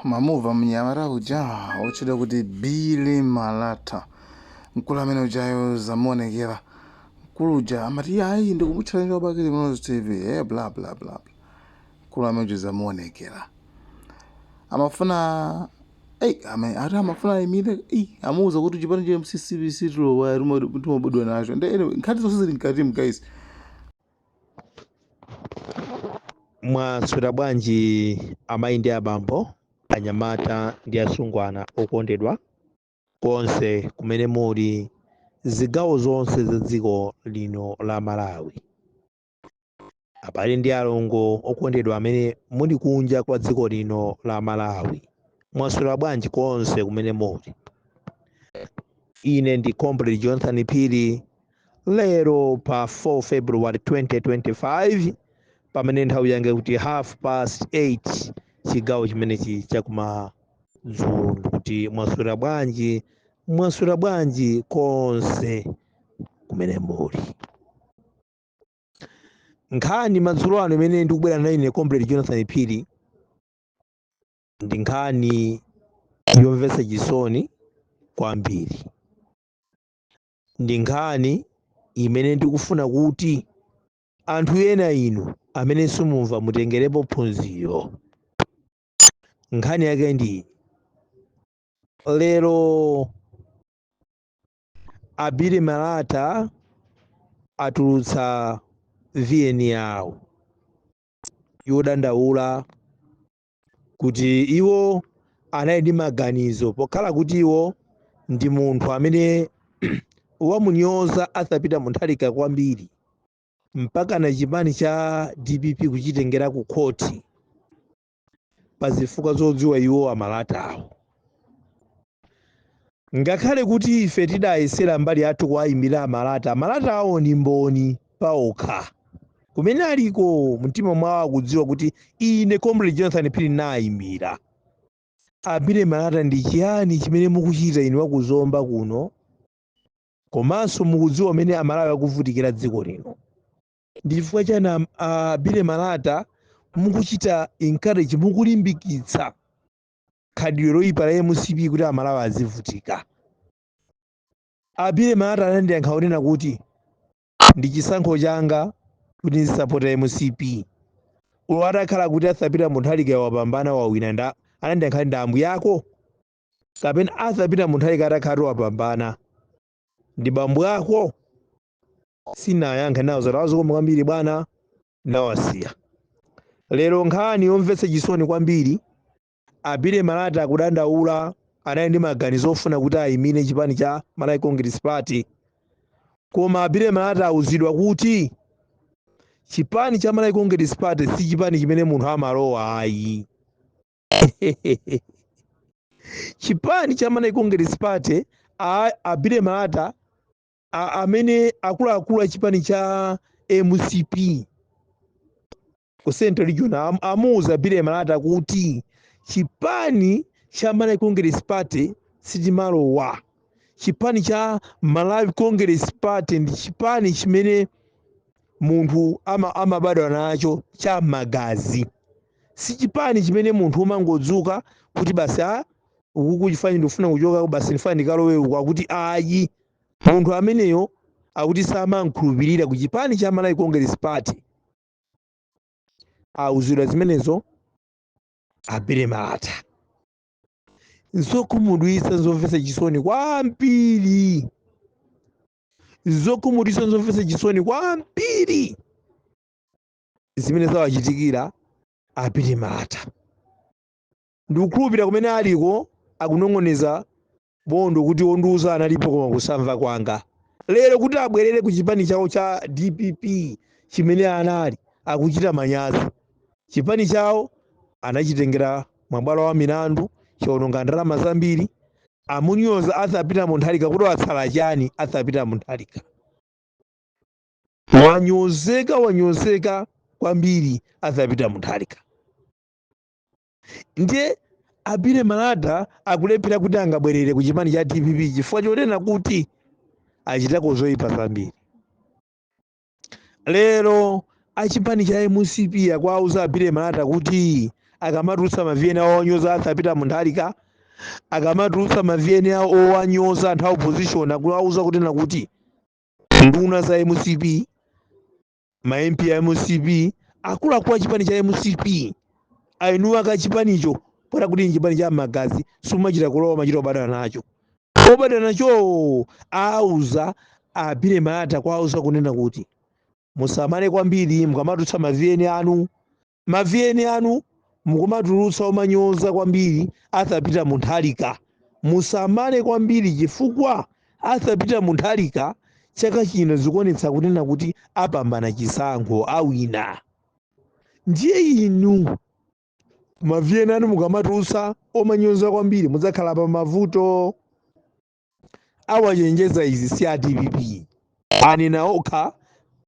Mamuva mnyamata uja otchedwa kuti Billy Malata, mkulu amene ujayo zamuonekera. Mkulu uja amati ayi, ndikumutchalenja Bakili Muluzi TV, bla bla bla. Mkulu amene uja zamuonekera, amafuna ei ame ati amafuna ayimire, ei amuuza kuti chipani cha MCP tilowa, timabadwa nacho. Ndi anyway, nkhani zonse zili mkatimu, guys. Mwaswera bwanji amayi ndi abambo, anyamata ndi asungwana okondedwa, konse kumene muli, zigawo zonse za dziko lino la Malawi. Abale ndi alongo okondedwa amene muli kunja kwa dziko lino la Malawi, mwaswera bwanji konse kumene muli? Ine ndi Comrade Jonathan Phiri, lero pa 4 February 2025, pamene nthawi yange kuti 8:30, chigawo chimenechi chakumadzulo. Ndikuti mwaswera bwanji, mwaswera bwanji konse kumene muli? Nkhani madzulo ano imene ndikubwera nayo ine Comrade Jonathan Phiri ndi nkhani yomvetsa chisoni kwambiri. Ndi nkhani imene ndikufuna kuti anthu ena inu amene simumva mutengerepo phunziro. Nkhani yake ndi lero a Billy Malata atulutsa VN yawo yodandaula kuti iwo anali ndi maganizo, pokhala kuti iwo ndi munthu amene wamunyoza Arthur Peter Mutharika kwambiri, mpaka na chipani cha DPP kuchitengera ku khoti pa zifukwa zodziwa iwo amalatawo. Ngakhale kuti ife tidayesera mbali yathu kuwayimirira amalata, amalata awo ndi mboni paokha kumene aliko, mtima mwawo akudziwa kuti ine Comrade Jonathan Phiri nayimbira. A Billy Malata, ndi chiyani chimene mukuchita inu wakuzomba kuno, komanso mukudziwa umene Amalawi akuvutikira dziko lino? Ndi chifukwa chani a Billy Malata mukuchita encourage, mukulimbikitsa khalidwe loyipa la MCP kuti Amalawi azivutika? A Billy Malata anandiyankha kunena kuti ndi chisankho changa kuti ndisapota MCP, ulo atakhala kuti Arthur Peter Mutharika wapambana, wawina. Nda anandiyankha, ndi ambuyako? Kapena Arthur Peter Mutharika atakhala kuti wapambana, ndi bambo ako? Sinayankha nawo zatawa. Zikomo kwambiri bwana, nawasiya. Lero nkhani yomvetsa chisoni kwambiri, a Billy Malata akudandaula. Anali ndi maganizo ofuna kuti ayimire chipani cha Malawi Congress Party, koma a Billy Malata awuzidwa kuti chipani cha Malawi Congress Party si chipani chimene munthu amalowa ayi. Chipani cha Malawi Congress Party, a Billy Malata, amene akuluakulu a chipani cha MCP ku Central Region amuuza Billy Malata kuti chipani cha Malawi Congress Party sichimalowa. Chipani cha Malawi Congress Party ndi chipani chimene munthu amabadwa nacho cha magazi, si chipani chimene munthu umangodzuka kuti basi, a uku kuchifani ndikufuna kuchoka, basi ndifuna ndikalowe uku. Akuti ayi, munthu ameneyo akuti samankhulupirira ku chipani cha Malawi Congress Party. Auzidwa zimenezo a Billy Malata. Nzokhumudwitsa, nzomvetsa chisoni kwambiri, zokhumudwitsa, nzomvetsa chisoni kwambiri zimene zawachitikira a Billy Malata. Ndikukhulupirira kumene aliko akunong'oneza bondo kuti wondiuza analipo koma kusamva kwanga. Lero kuti abwerere ku chipani chawo cha DPP chimene anali, akuchita manyazi. Chipani chawo anachitengera mwabwalo wa milandu, chiononga ndalama zambiri. Amunyoza Arthur Peter Mutharika kuti watsala chani. Arthur Peter Mutharika wanyozeka, wanyozeka kwambiri Arthur Peter Mutharika. Ndiye a Billy Malata akulephera kuti angabwerere ku chipani cha DPP chifukwa chonena kuti achitako zoyipa zambiri. Lero achipani cha MCP akuauza a Billy Malata kuti Akamatulutsa ma VN awo onyoza Arthur Peter Mutharika, akamatulutsa ma VN awo owanyoza anthu a opposition, akuwauza kunena kuti nduna za MCP, ma MP a MCP, akuluakulu a chipani cha MCP, ainuwa ka chipanicho pota kuti nchipani cha magazi, sumachita kulowa, machita obadwa nacho, obadwa nacho. Auza a Billy Malata, kwauza kunena kuti musamale kwambiri mukamatulutsa ma VN anu. Ma VN anu mukumatulutsa omanyoza kwambiri Arthur Peter Mutharika, musamale kwambiri chifukwa Arthur Peter Mutharika chaka chino zikuonetsa kunena kuti apambana chisankho, awina. Ndiye inu ma VN anu mukamatulutsa omanyoza kwambiri, mudzakhala pa mavuto. Awachenjeza izi si a DPP, anena okha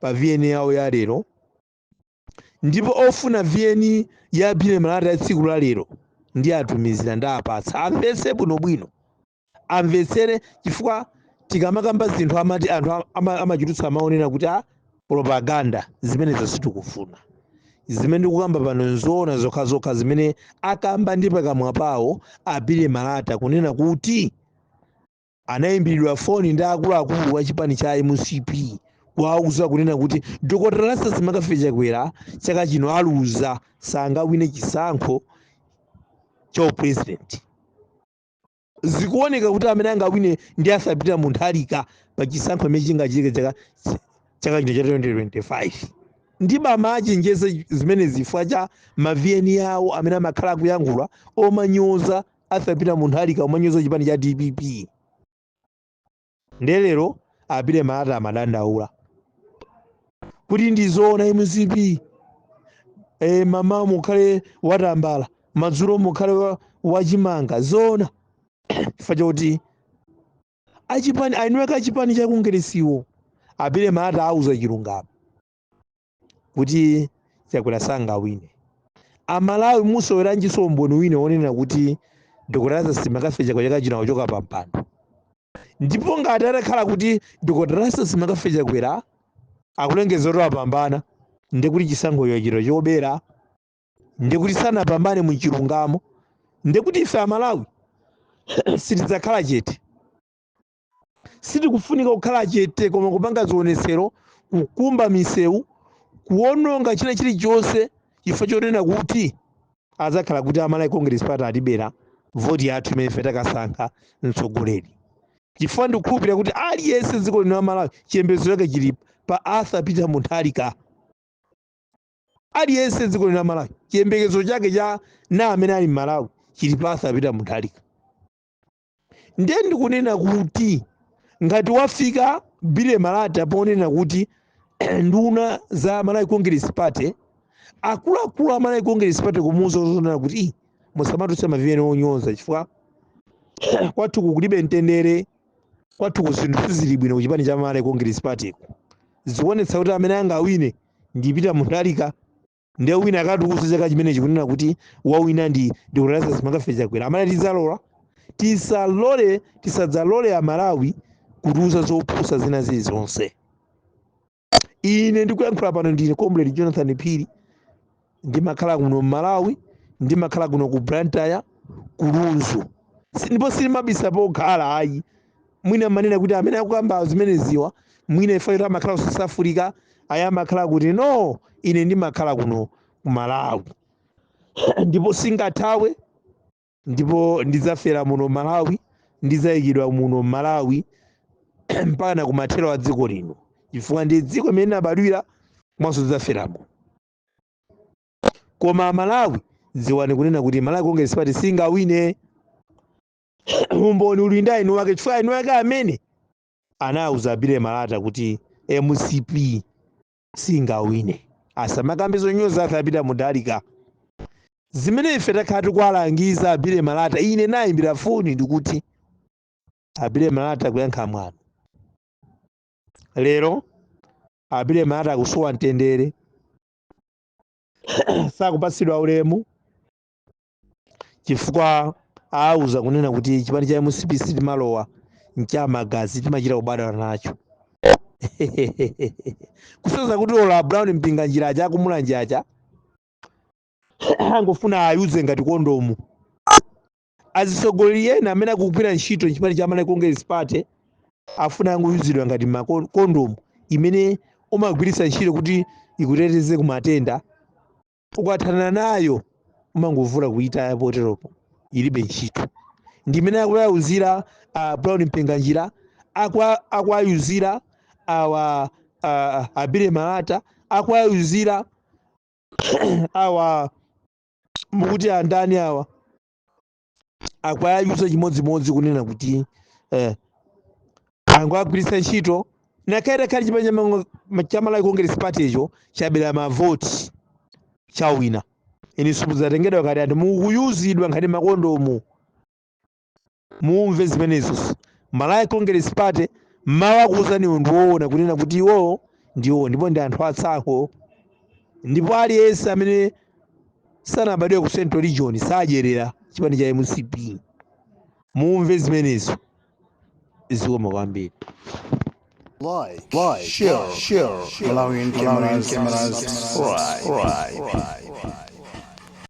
pa VN yawo ya lero. Ndipo ofuna VN ya Billy Malata ya tsiku la lero ndi atumizira, ndi apatsa, amvetse bwinobwino, amvetsere, chifukwa tikamakamba zinthu amati anthu amachitutsa amaonera kuti a propaganda. Zimenezo sitikufuna. Zimene ndikukamba pano nzoona zokhazokha, zimene akamba ndi pakamwa pawo a Billy Malata, kunena kuti anayimbiridwa foni ndi akuluakulu wa chipani cha MCP kuwauza kunena kuti Dr. Lazarus McCarthy Chakwera chaka chino aluza, sangawine chisankho cha president. Zikuoneka kuti amene angawine ndi Arthur Peter Mutharika pa chisankho imene chingachitike chaka chino cha 2025. Ndi bamachenjeza zimene zifukwa cha ma VN yawo amene amakhala akuyankhula omanyoza Arthur Peter Mutharika, omanyoza chipani cha DPP. Ndelero a Billy Malata amadandaula kuti ndizoona MCP, mama mukhale watambala, madzulo mukhale wachimanga, zoona? Chifukwa chakuti achipani ainiweka achipani chakungeresiwo a Billy Malata auza chilungamo kuti Chakwera sangawine. Amalawi, musoweranjiso umboni wina wonena kuti Dr. Lazarus McCarthy Chakwera chaka chino akuchoka pa mpando? Ndipo ngati atakhala kuti Dr. Lazarus McCarthy Chakwera akulengeza kuti apambana, ndikuti chisankhocho chito chobera, ndikuti sanapambane muchilungamo, ndikuti ife Amalawi sitidzakhala chete. Sitikufunika kukhala chete, koma kupanga zionetsero, kukumba misewu, kuwononga china chilichonse, chifukwa chonena kuti adzakhala kuti Amalawi Congress Party atibera voti yathu imene ife takasankha mtsogoleri. Chifukwa ndikukhulupirira kuti aliyense dziko lino la Malawi chiyembekezo chake chili pa Arthur Peter Mutharika. Aliyense dziko lino la Malawi chiyembekezo chake cha na amene ali m'Malawi chili pa Arthur Peter Mutharika. Ndiye ndikunena kuti ngati wafika Billy Malata ponena kuti nduna za Malawi Congress Party, akuluakulu a Malawi Congress Party kumuuza zonena kuti, "Ii, musamatutse ma VN onyoza, chifukwa kwathu kulibe mtendere, kwathu zinthu sizili bwino kuchipani cha Malawi Congress Party ku, zikuonetsa kuti amene angawine ndi Peter Mutharika." Ndiye wina akatiuza chaka chimenechi kunena kuti wawina ndi Dr. Lazarus McCarthy Chakwera, amene tizalola? Tisalole, tisadzalole Amalawi kutiuza zopusa zina zilizonse. Ine ndikuyankhula pano ndine Comrade Jonathan Phiri, ndimakhala kuno Mmalawi, ndimakhala kuno ku Blantyre, ku Lunzu. Ndipo silimabisa pokhala ayi. Mwina manena kuti amene akukamba zimene ziwa mwina ife kuti amakhala ku South Africa, ayi, amakhala kuti no. Ine ndimakhala kuno ku Malawi ndipo singathawe, ndipo ndidzafera muno Malawi, ndidzayikidwa muno Malawi mpaka kumathero a dziko lino, chifukwa ndi dziko imene ndinabadwira komanso ndidzaferamo. Koma Malawi, dziwani kunena kuti Malawi Congress Party singawine. Umboni uli ndi eni wake, chifukwa eni wake amene anawuza Billy Malata kuti MCP singawine, asamakambe zonyoza Arthur Peter Mutharika, zimene ife takhala tikuwalangiza Billy Malata. Ine nayimbira foni ndikuti a Billy Malata kuyankha mwano. Lero a Billy Malata akusowa mtendere, sakupatsidwa ulemu, chifukwa auza kunena kuti chipani cha MCP sitimalowa, nchamagazi, timachita kubadwa nacho. Kusonyeza kuti ola Brown Mpinganjira aja akumulanje aja Angofuna ayuze ngati kondomu. Azitsogoleri ena amene akugwira ntchito chipani cha Malawi Congress Party afuna angoyuzidwa ngati kondomu imene umagwiritsa ntchito kuti ikuteteze ku matenda. Ukathana nayo umangovula kuyitaya, poteropo ilibe ntchito. Ndi imene akuyawuzira Brown Mpinganjira, akuayuzira awa a Billy Malata, akuayuzira awa mukuti andani awa, akuayuza chimodzimodzi kunena kuti angoagwiritsa ntchito. Nakaita khali chipani cha Malawi Congress Party icho chabera mavoti, chawina, ine simudzatengedwa kati anthu mukuyuzidwa ngati makondomu. Mumve zimenezo. Malawi Congress Party, mawu akuwuzani ndi woona kunena kuti iwowo ndiwo ndipo ndi anthu atsankho, ndipo aliyense amene sanabadwe ku Central Region sadyerera chipani cha MCP. Mumve zimenezo. Zikomo kwambiri. Like, share, share, Malawian cameras, subscribe.